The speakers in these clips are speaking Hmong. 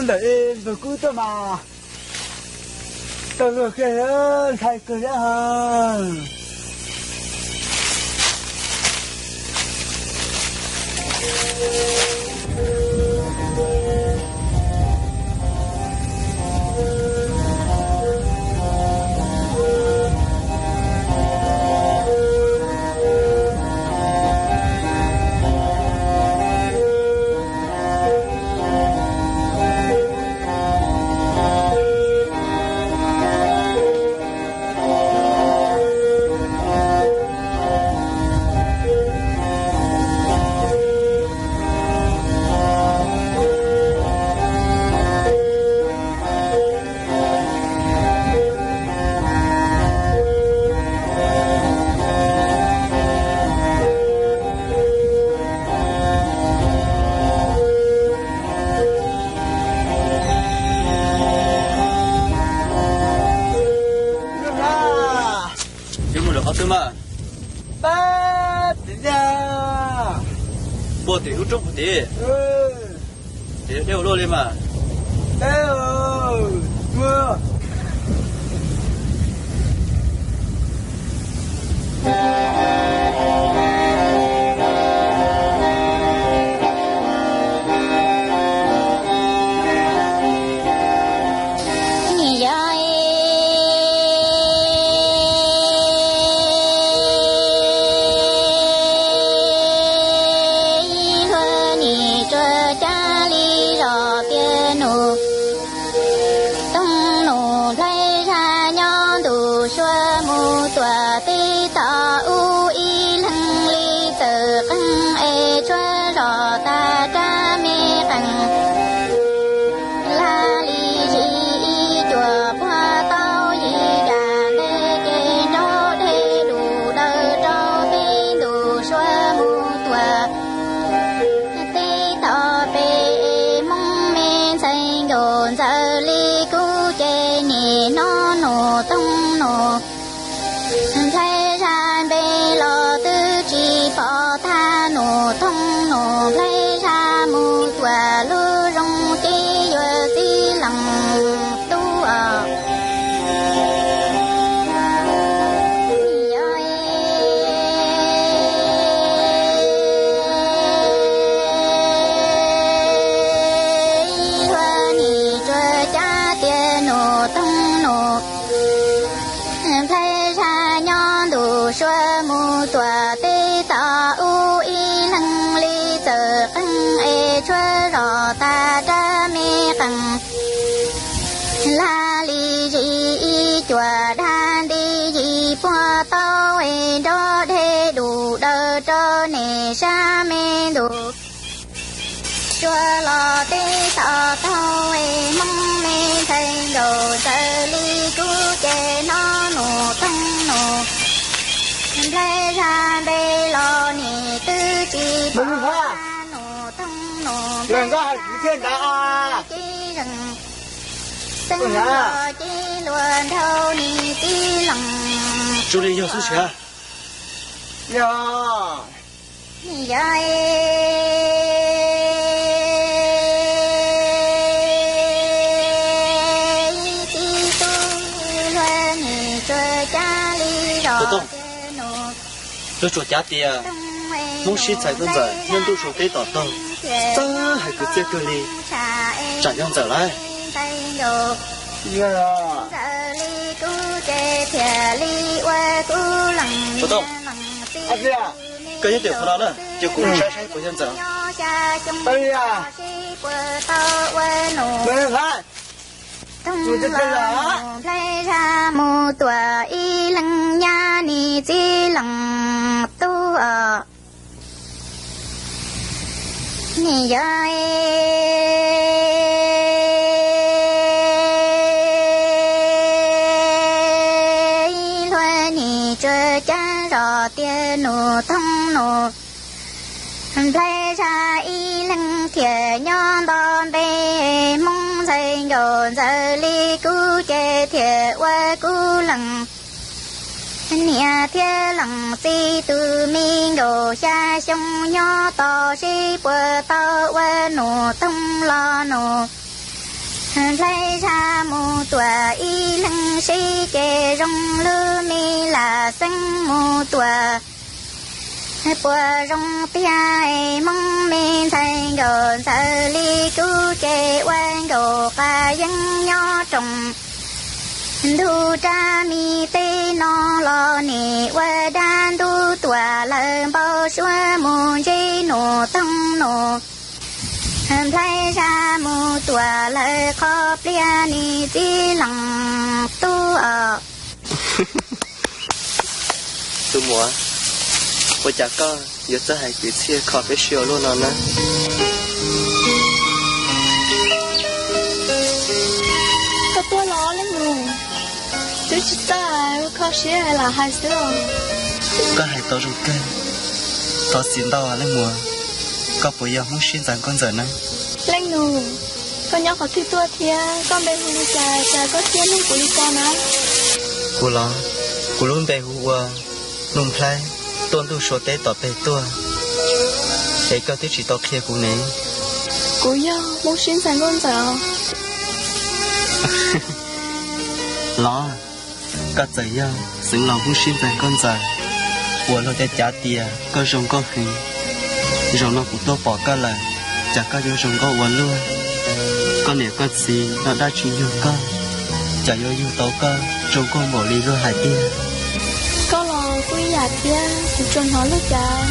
Ntawm ntug kub tuaj mas tau luag kiag, ntshai kawg li. Yuav mus rau qhov twg mas? Pab tim tiag. Puag tim lub roob puag tim. Ces dej ua luaj li mas. Dej ua. Nim yog ib hlua nim tsuas cab li zos tias nus toog nus nplhaib zaj nyob ntu sua mus tuam teb tom ub ib leeg li txawm qeeg es tshuab zos tas rab me qeeg. Lag li zis ib cuam puag tau yim yam ntej ces nrog dej dum daws rau teb ntu sua mus tuam teb tom pem Hmoob me ntxhais nkaus ntxawm li kub ces nim no nus toog nus nplhaib zaj npe los twb tsis pom tag nus toog nus nplhaib zaj mus tuam lub zoo ces yuav txij lees tub os. Yog ib hlua nim tsuas cab tias nus toog nus nplhaib zaj nyob ntu sua mus tuam teb tom ub ib leeg li txawm qeeg es tshuab zos tas rab me qeeg. Lag li zis ib cuam dag nti yim puag tau es nrog dej dum daws rau nim sab me ntu sua los teb tom taug es Hmoob me ntxhais nkaus ntxawm li kub ces no nus toog nus nplhaib zaj npe los nim twb tsis pom nus toog nus nplhaib zaj ces zeeg xeeb los ces luag nrhau nim txij lees. Tsuas li yog xwb siab. Yog. Yog tib tug hluas nim tsuas cab li zos tias nus. Luag tsuas cav tias Hmoob sib txhais tuaj ntxawm nyob ntuj sua teb tom taug, txawj hais kwv txhiaj kawg li, tsam yog ntxawm lawm. Ntxawm li kub ces thiaj li ua kub lees. Koj nyob tim qhov no na, ces kuv mus saib saib puas yog ntxawm. Toog los nplhaib zaj mus tuam ib leeg nyab nim txij lees tub os. Nim yog ib hluas nim tsuas cab zos tias nus toog nus nplhaib zaj ib leeg thiaj nyob nto npe Hmoob ntxhais nkaus ntxawm li kub ces thiaj ua kub lees. Niam thiab leej txiv tus me nkaus xya xyoo nyob tos seb puas tau ua nus toog los nus Nplhaib Zaj mus tuam ib leeg seb ces zoo lub me lam xeeb mus tuam. Puas zoo tiag es Hmoob me ntxhais nkauj ntxawm li kub ces ua nkaus qas yeeb nyob roos. Ntuj rab me teb no los nim ua dab ntub tuam lawm npau suav mus ntsib nus toog nus. Nplhaib Zaj mus tuam lawm qhov pliag nim txiv lees tub os. Tus muam, ua cas koj yuav txawj hais kwv txhiaj kho peb sib ua luaj no na? Koj tuaj los leej nus, twb tsis txawj kho siab lam hais xwb os. Koj hais tau zoo kawg, thov txim ntau leej muam. Koj puas yog Hmoob Sib Ntxaig Nkauj Ntxawm na? Leej nus, koj nyob qhov twg tuaj thiab koj npe hu li cas cas koj thiaj nug kuv li ko na? Kuv los, kuv lub npe hu ua Nuj Nplhaib, tuaj ntuj sua teb tom peg tuaj, es koj twb tsis tau qhia kuv ne. Kuv yog Hmoob Sib Ntxaig Nkauj Ntxawm. Los, koj txawm yog xeev laus Hmoob Sib Ntxaig Nkauj Ntxawm, uas luag cav cav tias koj zoo nkauj heev. Zaum no kuv tuaj pom koj lawm, cas koj yuav zoo nkauj ua luaj. Koj niam koj txiv noj dab tsi yug koj, cas yuav yug tau koj zoo nkauj npaum li luag hais tiag. Koj los kuj ib yam thiab, kuv tsuas hnov luag cav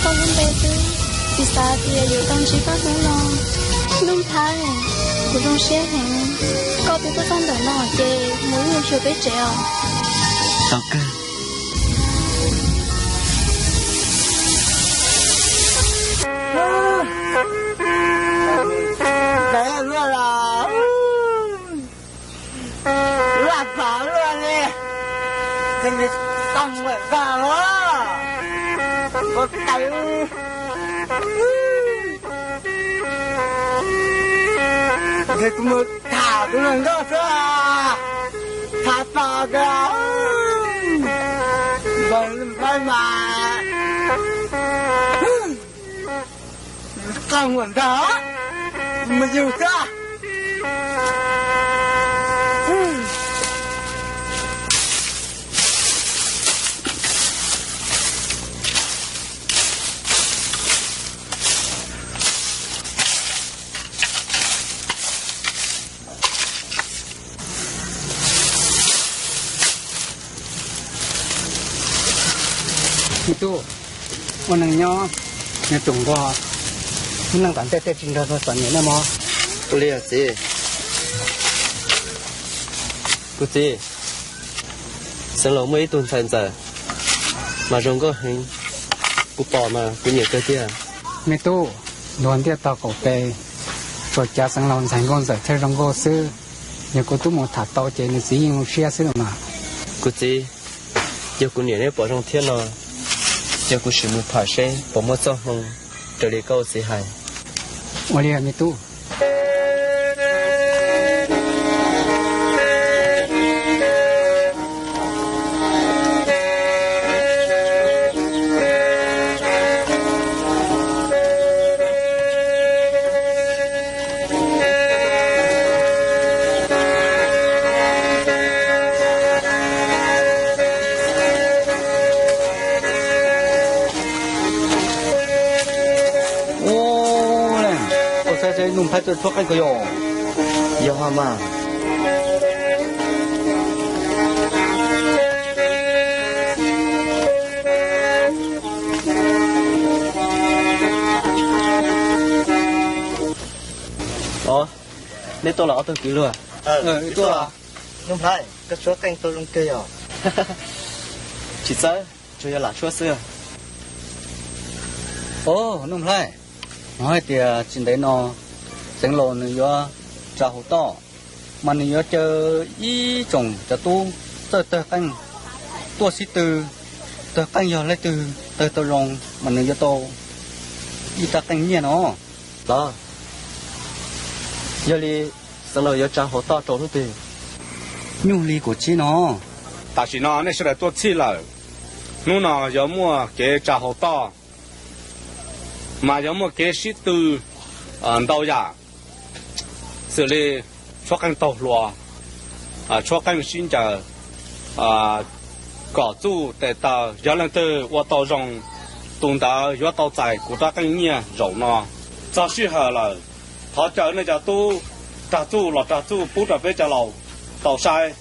koj lub npe xwb, tsis xav tias yuav tau ntsib koj hnub no. Nuj Nplhaib, kuv zoo siab heev, koj twb tuaj txog ntawm no ces mus ib mus xyuas peb tsev os. Tau kawg. Peb luaj los, luaj pom luaj li, ces nws tau npaum koj los, koj tawv. Ces kuv mus tham tus hluas nkauj xwb, tham tos tias npawg Nplhaib mas qaj muam ntag, mus yug xwb. Me tub, ua neeg nyob, nyob tsoom nquag, ib leeg tom ntej tej tsis nrog luag txom nyem na mog. Ua li os txiv. Kuv txiv, xeev laus muaj ib tug ntxhais ntxawm mas zoo nkauj heev, kuv pom mas kuv nyiam kawg tiag. Me tub, luag ntiaj tog qaum tes, tsuas cav xeev laus ntxhais nkauj ntxawm thiaj zoo nkauj xwb. Yog kuv tub mus tham tau ces nws txiv yeej zoo siab xwb los mas. Kuv txiv, yog kuv niam neb pom zoo thiab no, yog kuv sim mus tham seb puas muaj txoj hmoo raws li koj ua txiv hais. Ua li me tub. Ua, ua saib seb Nuj Nplhaib txawj tshuab qeej ko yog. Yog mas. Os, neb tuaj los ob tug kwv luag? Tuaj. Nuj Nplhaib, koj tshuab qeej tau zoo kawg yog? Tsis txawj, tsuas yog lam tshuab xwb. Os, Nuj Nplhaib, hnov hais tias tsis ntev no xeev laus nws yuav tsa hauv toj, mas nws yuav caw ib tsoom cov tub txawj tawg qeej tuaj sib tw, tawg qeej yog leej twg tawg tau zoo mas nws yuav tau ib rab qeej nyiaj no. Los, yog li xeev laus yuav tsa hauv toj rau hnub twg? Nyuj hli kaum tsib no. Tam sim no nej sawv daws tuaj txhij lawm, hnub no yuav muaj kev tsa hauv toj, mas yuav muaj kev sib tw ntau yam, xws li tshuab qeej taug hluas, tshuab qeej sib ncaws, kom txuj tes taw. Yog leej twg ua tau zoo, tus ntawd yuav tau txais kuv rab qeej nyiaj zaum no. Txog sij hawm lawm, thov caw nej cov tub rag txuj los rag txuj pub rau peb cov laus tau saib.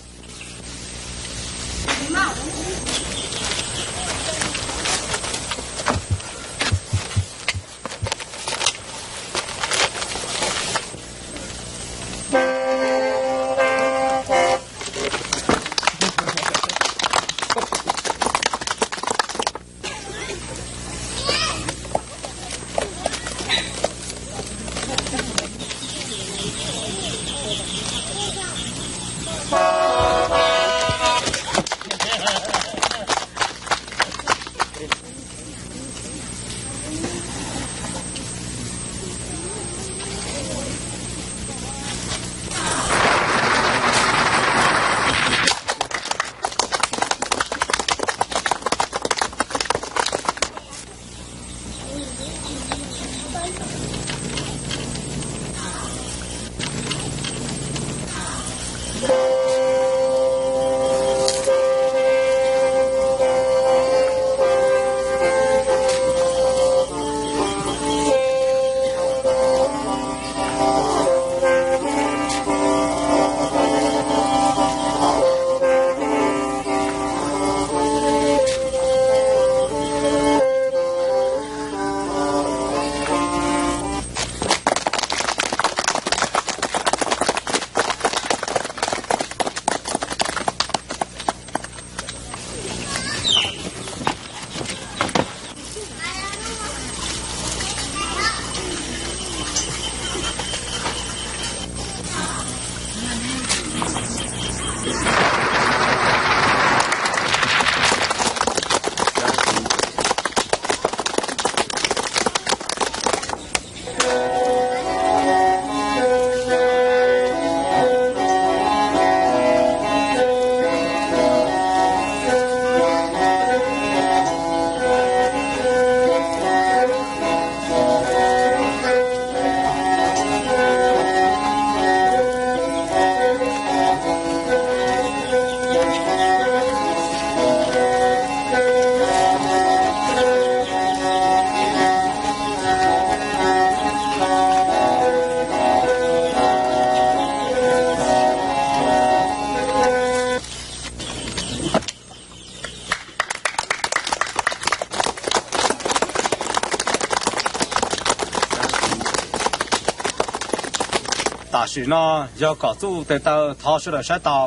Tam sim no yog kom txuj tes taw, thov sawv daws saib tau.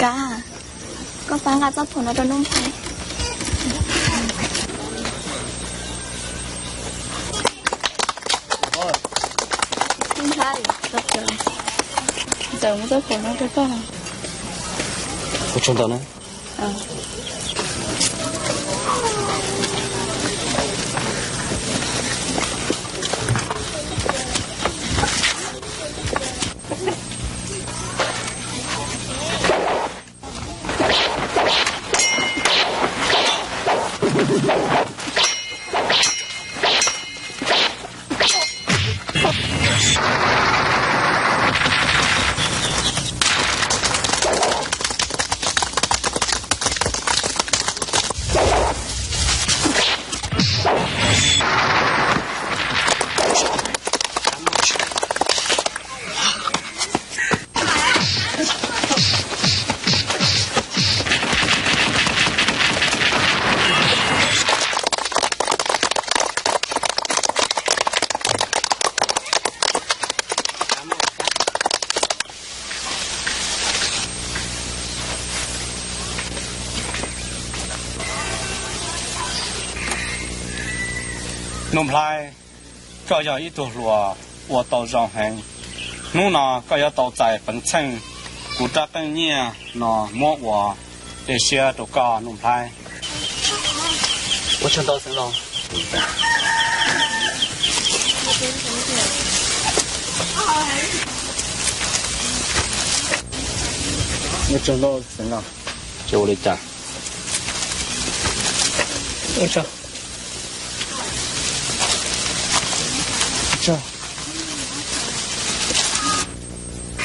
Kab, koj pab nqa txoj phuam no rau Nuj Nplhaib. Nuj Nplhaib, Ntxawm muab txoj phuam no rau koj. Ua tsaug ntau na. Nuj Nplhaib, koj yog ib tug hluas ua tau zoo heev. Hnub no koj yuav tau txais peev txheej kuv rab qeej nyiaj no muab ua tej siab rau koj Nuj Nplhaib. Ua tsaug ntau xeev laus. Ua tsaug ntau xeev laus. Tsis ua li cas. Ua tsaug.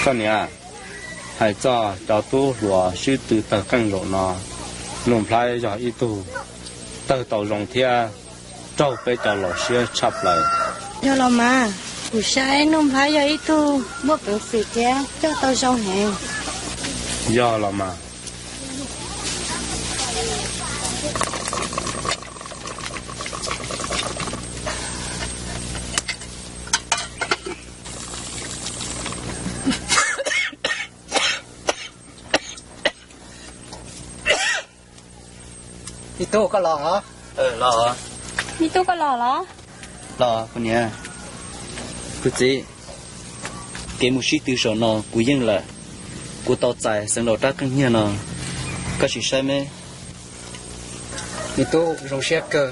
Koj niam, hais txog cov tub hluas sib tw tawg qeej zaum no, Nuj Nplhaib yog ib tug tawg tau zoo thiab raug peb cov laus siab tshaj plaws. Yog los mas, kuv saib Nuj Nplhaib yog ib tug muaj peev xwm thiab coj tau zoo heev. Yog los mas. Me tub, koj los? Me tub, koj los los? Los kuv niam. Kuv txiv, kev mus sib tw zaum no kuv yeej lawm. Kuv tau txais xeev laus rab qeej nyiaj no, koj sim saib me. Me tub, zoo siab kawg.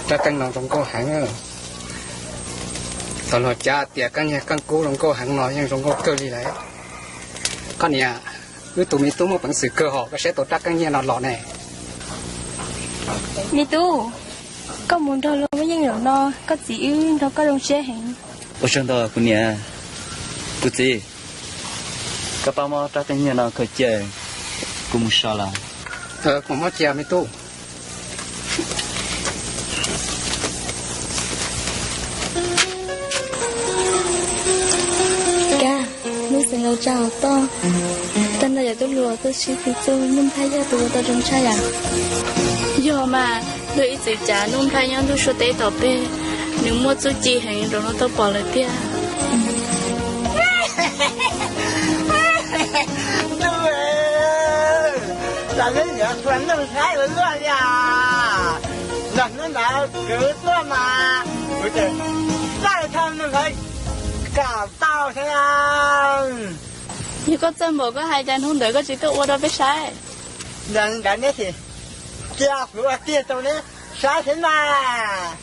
Rab qeej no zoo nkauj heev. Tau los cav tias kab nyiag keej kub zoo nkauj heev no yeej zoo nkauj kawg li lawm. Koj niam, wb tus me tub muaj peev xwm kawg hos, koj saib tus rab qeej nyiaj no los ne. Me tub, koj mus nrog luag muaj yeej zaum no, koj txiv wb nrog koj zoo siab heev. Ua tsaug ntau kuv niam. Kuv txiv, koj pab muab rab qeej nyiaj no khaws cia, kuv mus so lawm. Kuv muab cia me tub. Kab, hnub xeev laus tsa hauv toj, tag nrho cov tub hluas tuaj sib tw txug Nuj Nplhaib yog tus ua tau zoo tshaj yam. Yog mas, luag ib txwm cav Nuj Nplhaib nyob ntuj suab teb tom peg, nws muaj txuj ci heev, zaum no tau pom lawm tiag. Ntuj, cas neb yuav tua Nuj Nplhaib ua luaj li os? Nrog hnub ntawd kuv tuaj mas kuv tseem txawj thaij Nuj Nplhaib kom tau thiab. Yog koj txawj npaum koj hais cas hnub ntawd koj tsis tuaj ua rau peb saib? Ntawd neb cia kuv ua tiag rau neb saib thiab mas.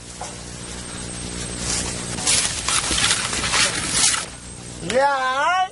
Yog